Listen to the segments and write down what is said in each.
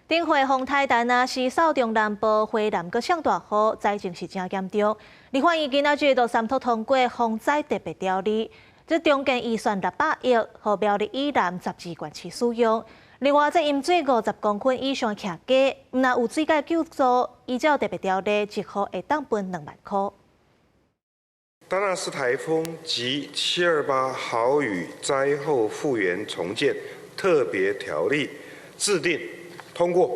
頂回風颱達納斯掃中南部，花蓮閣上大雨，災情是誠嚴重。立法院今仔日就三讀通過防災特別條例，這重建預算600億，予苗栗以南12縣市使用。另外，這淹水50公分以上徛家，毋若有水解救助，依照特別條例，一戶會當分2萬箍。達納斯颱風及728豪雨災後復原重建特別條例制定通過。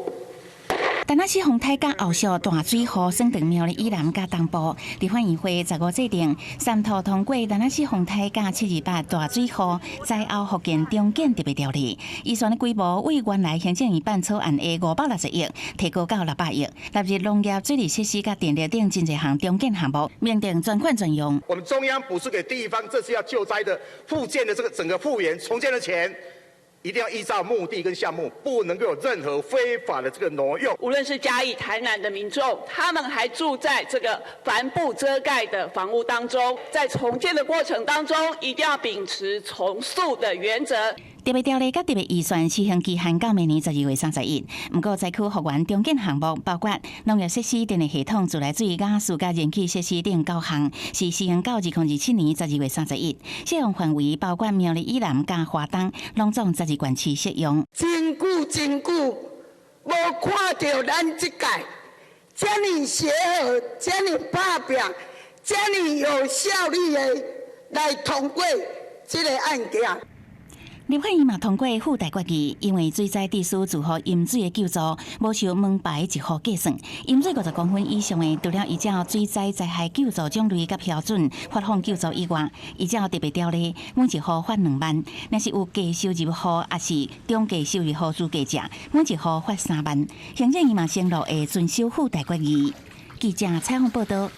達納斯風颱佮後續大水禍，省著苗栗以南佮東部，立法院會15制定三讀通過達納斯風颱佮728大水禍災後復建重建特別條例，預算的規模為原來行政院辦草案的560億提高到600億，納入農業、水利設施佮電力等真濟項重建項目，明定專款專用。我們中央補助給地方，這次要救災的復建的這個整個復原重建的錢，一定要依照目的跟項目，不能夠有任何非法的這個挪用。無論是嘉義、台南的民眾，他們還住在這個帆布遮蓋的房屋當中，在重建的過程當中，一定要秉持從速的原則。特別條例佮特別預算施行期限到明年12月31。毋過災區復原重建項目包括農業設施、電力系統、自來水、瓦斯佮燃氣設施等九項，是施行到2027年12月31。適用範圍包括苗栗以南佮花東，攏總12縣市適用。真久真久，無看著咱這屆遮爾協和、遮爾拍拚、遮爾有效率的來通過這個案件。立法院嘛通過附帶決議，因為水災地區住戶淹水的救助，無受門牌一戶計算，淹水50公分以上的，除了依照水災災害救助種類佮標準發放救助以外，依照特別條例，每一戶發2萬；若是有低收入戶，抑是中低收入戶資格者，每一戶發3萬。行政院嘛承諾會遵守附帶決議。記者採訪報道。